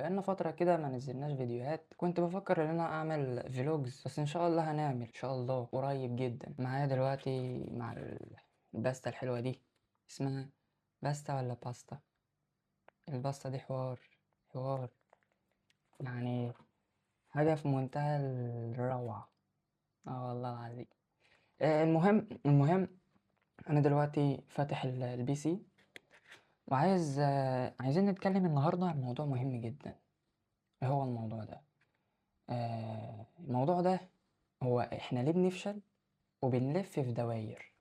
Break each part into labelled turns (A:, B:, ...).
A: بقالنا فترة كده ما نزلناش فيديوهات. كنت بفكر ان انا اعمل vlogs، بس ان شاء الله هنعمل ان شاء الله قريب جدا. معايا دلوقتي مع الباستا الحلوة دي، اسمها باستا ولا باستا؟ الباستا دي حوار حوار، يعني حاجة في منتهى الروعة. والله العظيم. المهم انا دلوقتي فاتح ال PC، وعايز عايزين نتكلم النهارده عن موضوع مهم جدا. ايه هو الموضوع ده؟ الموضوع ده هو احنا ليه بنفشل وبنلف في دواير.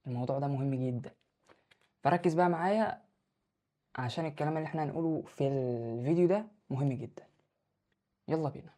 A: الموضوع ده مهم جدا، فركز بقى معايا عشان الكلام اللي احنا هنقوله في الفيديو ده مهم جدا. يلا بينا.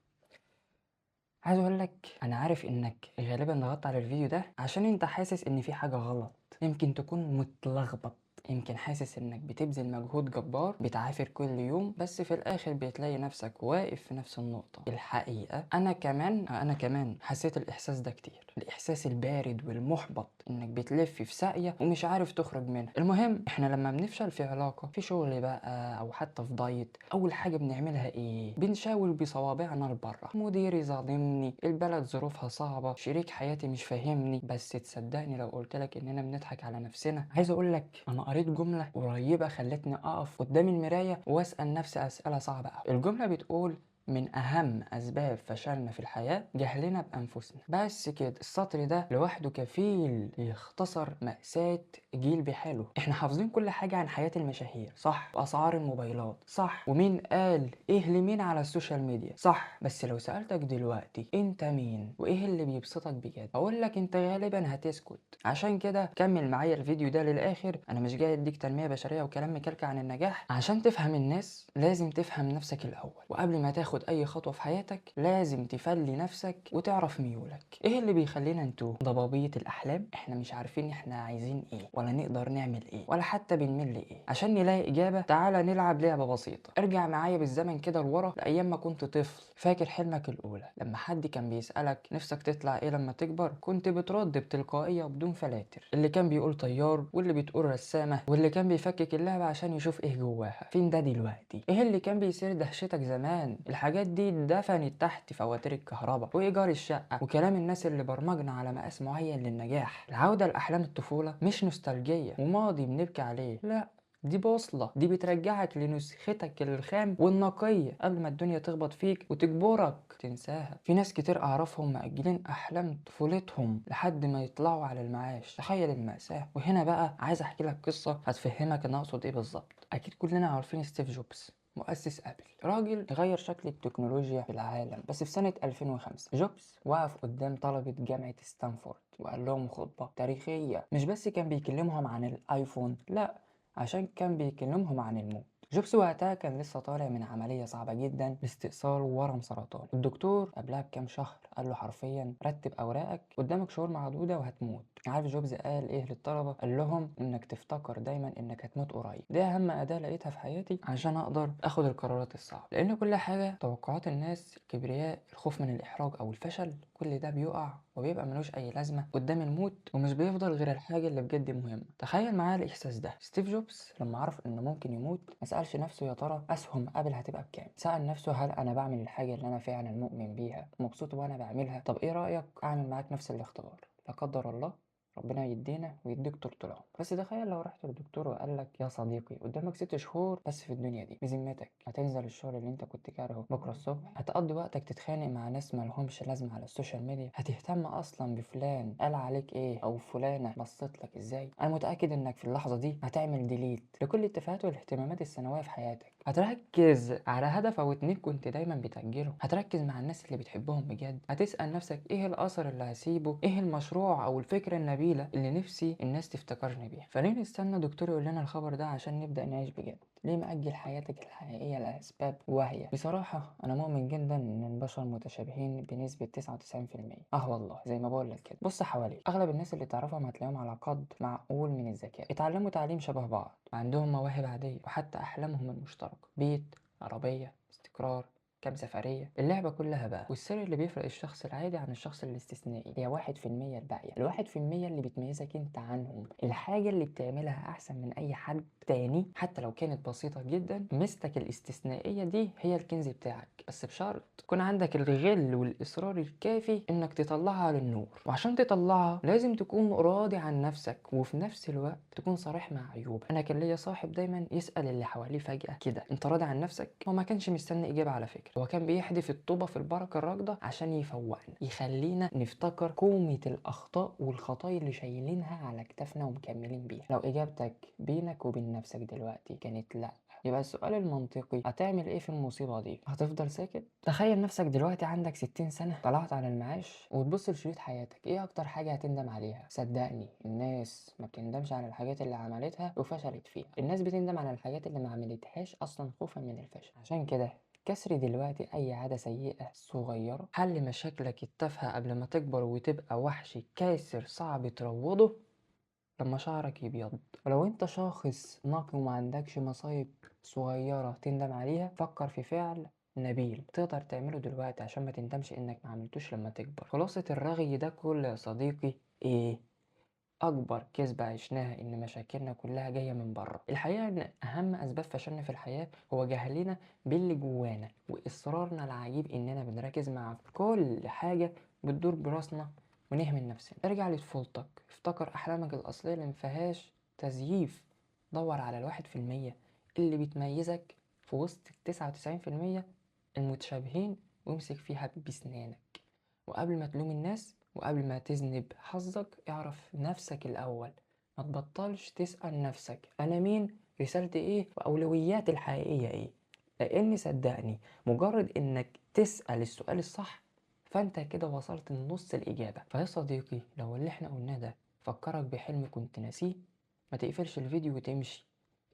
A: عايز اقول لك انا عارف انك غالبا ضغطت على الفيديو ده عشان انت حاسس ان في حاجة غلط، يمكن تكون متلخبط، يمكن حاسس انك بتبذل مجهود جبار، بتعافر كل يوم، بس في الاخر بتلاقي نفسك واقف في نفس النقطة. الحقيقة انا كمان حسيت الاحساس ده كتير، الاحساس البارد والمحبط انك بتلف في ساقية ومش عارف تخرج منها. المهم احنا لما بنفشل في علاقة، في شغل بقى، او حتى في دايت، اول حاجة بنعملها ايه؟ بنشاور بصوابعنا لبره. مديري ظالمني، البلد ظروفها صعبة، شريك حياتي مش فاهمني. بس تصدقني لو قلت لك اننا بنضحك على نفسنا؟ عايز اقول لك انا قريت جملة قريبة خلتني أقف قدام المراية وأسأل نفسي أسئلة صعبة أوي. الجملة بتقول من أهم أسباب فشلنا في الحياة جهلنا بأنفسنا. بس كده، السطر ده لوحده كفيل يختصر مأساة جيل بحاله. احنا حافظين كل حاجة عن حياة المشاهير، صح؟ وأسعار الموبايلات، صح؟ ومين قال إيه لمين على ال social media، صح؟ بس لو سألتك دلوقتي أنت مين وإيه اللي بيبسطك بجد، أقول لك أنت غالبا هتسكت. عشان كده كمل معايا الفيديو ده للآخر. أنا مش جاي أديك تنمية بشرية وكلام مكلكع عن النجاح. عشان تفهم الناس لازم تفهم نفسك الأول، وقبل ما تاخد اي خطوة في حياتك لازم تفلي نفسك وتعرف ميولك. ايه اللي بيخلينا نتوه؟ ضبابية الاحلام. احنا مش عارفين احنا عايزين ايه، ولا نقدر نعمل ايه، ولا حتى بنميل لايه. عشان نلاقي اجابة تعالى نلعب لعبة بسيطة. ارجع معايا بالزمن كده لورا لايام ما كنت طفل. فاكر حلمك الاولى لما حد كان بيسألك نفسك تطلع ايه لما تكبر؟ كنت بترد بتلقائية وبدون فلاتر. اللي كان بيقول طيار، واللي بتقول رسامة، واللي كان بيفكك اللعبة عشان يشوف ايه جواها. فين ده دلوقتي؟ ايه اللي كان بيثير دهشتك زمان؟ الحاجات دي اتدفنت تحت فواتير الكهرباء وايجار الشقة وكلام الناس اللي برمجنا على مقاس معين للنجاح. العودة لاحلام الطفولة مش نوستالجيه وماضي بنبكي عليه، لا، دي بوصلة، دي بترجعك لنسختك الخام والنقية قبل ما الدنيا تخبط فيك وتجبرك تنساها. في ناس كتير أعرفهم مأجلين أحلام طفولتهم لحد ما يطلعوا على المعاش. تخيل المأساة. وهنا بقى عايز أحكي لك قصة هتفهمك أنا أقصد إيه بالظبط. أكيد كلنا عارفين ستيف جوبز مؤسس ابل، راجل غير شكل التكنولوجيا في العالم. بس في سنة 2005 جوبز وقف قدام طلبة جامعة ستانفورد وقال لهم خطبة تاريخية. مش بس كان بيكلمهم عن الايفون، لا، عشان كان بيكلمهم عن الموت. جوبز وقتها كان لسه طالع من عملية صعبة جدا لاستئصال ورم سرطان. الدكتور قبلها بكام شهر قال له حرفيا رتب أوراقك، قدامك شهور معدودة وهتموت. عارف جوبز قال إيه للطلبة؟ قال لهم إنك تفتكر دايما إنك هتموت قريب. دي أهم أداة لقيتها في حياتي عشان أقدر أخد القرارات الصعبة، لأن كل حاجة، توقعات الناس، الكبرياء، الخوف من الإحراج أو الفشل، كل ده بيقع وبيبقى ملوش أي لازمة قدام الموت، ومش بيفضل غير الحاجة اللي بجد مهمة. تخيل معايا الإحساس ده. ستيف جوبز لما عرف إنه ممكن يموت ما سألش نفسه يا ترى أسهم أبل هتبقى بكام، سأل نفسه هل أنا بعمل الحاجة اللي أنا فعلا مؤمن بيها ومبسوط وأنا بعملها؟ طب إيه رأيك أعمل معاك نفس الاختبار؟ لا قدر الله ربنا يدينا ويديك طول العمر. بس تخيل لو رحت للدكتور وقال لك يا صديقي قدامك 6 شهور بس في الدنيا دي، بذمتك هتنزل الشغل اللي انت كنت كارهه بكره الصبح؟ هتقضي وقتك تتخانق مع ناس مالهمش لازمه على ال social media؟ هتهتم اصلا بفلان قال عليك ايه او فلانه بصت لك ازاي؟ انا متاكد انك في اللحظة دي هتعمل delete لكل الاتفاقات والاهتمامات الثانوية في حياتك. هتركز على هدف او اتنين كنت دايما بتأجله، هتركز مع الناس اللي بتحبهم بجد، هتسأل نفسك ايه الاثر اللي هسيبه، ايه المشروع او الفكرة النبيلة اللي نفسي الناس تفتكرني بيها. فليه نستنى دكتور يقول لنا الخبر ده عشان نبدأ نعيش بجد؟ ليه مأجل حياتك الحقيقية لأسباب واهية؟ بصراحة أنا مؤمن جدا إن البشر متشابهين بنسبة 99%. والله زي ما بقول لك كده. بص حواليك، أغلب الناس اللي تعرفهم هتلاقيهم على قدر معقول من الذكاء، اتعلموا تعليم شبه بعض، عندهم مواهب عادية، وحتى أحلامهم المشتركة، بيت، عربية، استقرار، كام سفرية، اللعبة كلها بقى. والسر اللي بيفرق الشخص العادي عن الشخص الاستثنائي هي 1% الباقية، ال1% اللي بتميزك انت عنهم، الحاجة اللي بتعملها أحسن من أي حد تاني حتى لو كانت بسيطة جدا. ميزتك الاستثنائية دي هي الكنز بتاعك، بس بشرط يكون عندك الغل والإصرار الكافي إنك تطلعها للنور. وعشان تطلعها لازم تكون راضي عن نفسك، وفي نفس الوقت تكون صريح مع عيوبك. أنا كان ليا صاحب دايما يسأل اللي حواليه فجأة كده، أنت راضي عن نفسك؟ هو ما كانش مستني إجابة على فكرة، هو كان بيحدف الطوبة في البركة الراكدة عشان يفوقنا، يخلينا نفتكر كومة الأخطاء والخطايا اللي شايلينها على كتافنا ومكملين بيها. لو إجابتك بينك وبين نفسك دلوقتي كانت لأ، يبقى السؤال المنطقي هتعمل ايه في المصيبة دي؟ هتفضل ساكت؟ تخيل نفسك دلوقتي عندك 60 سنة، طلعت على المعاش، وتبص لشريط حياتك، ايه اكتر حاجة هتندم عليها؟ صدقني الناس ما بتندمش على الحاجات اللي عملتها وفشلت فيها، الناس بتندم على الحاجات اللي ما عملتهاش اصلا خوفا من الفشل. عشان كده كسر دلوقتي اي عادة سيئة صغيرة، حل مشاكلك التافهة قبل ما تكبر وتبقى وحش كاسر صعب تروضه لما شعرك يبيض. ولو انت شخص نقي وما عندكش مصايب صغيرة تندم عليها، فكر في فعل نبيل تقدر تعمله دلوقتي عشان ما تندمش انك ما عملتوش لما تكبر. خلاصة الرغي ده كله يا صديقي ايه؟ اكبر كذبة عشناها ان مشاكلنا كلها جاية من بره. الحقيقة ان اهم اسباب فشلنا في الحياة هو جهلنا باللي جوانا، واصرارنا العجيب اننا بنركز مع كل حاجة بتدور براسنا ونهمل نفسنا. ارجع لطفولتك، افتكر احلامك الاصلية اللي مفيهاش تزييف، دور على 1% اللي بتميزك في وسط 99% المتشابهين وامسك فيها بسنانك. وقبل ما تلوم الناس وقبل ما تذنب حظك، اعرف نفسك الاول. ما تبطلش تسأل نفسك انا مين، رسالتي ايه، واولوياتي الحقيقية ايه، لان صدقني مجرد انك تسأل السؤال الصح فانت كده وصلت لنص الاجابة. فيا صديقي لو اللي احنا قلناه ده فكرك بحلم كنت ناسيه، ما تقفلش الفيديو وتمشي،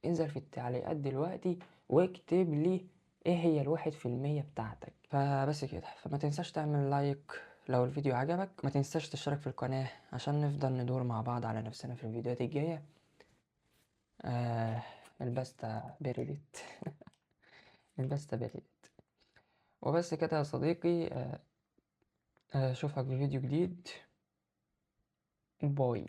A: انزل في التعليقات دلوقتي واكتب لي ايه هي 1% بتاعتك. فبس كده، فما تنساش تعمل لايك لو الفيديو عجبك، ما تنساش تشترك في القناة عشان نفضل ندور مع بعض على نفسنا في الفيديوهات الجاية. الباستا بردت. الباستا بردت. وبس كده يا صديقي، اشوفك في فيديو جديد. باي.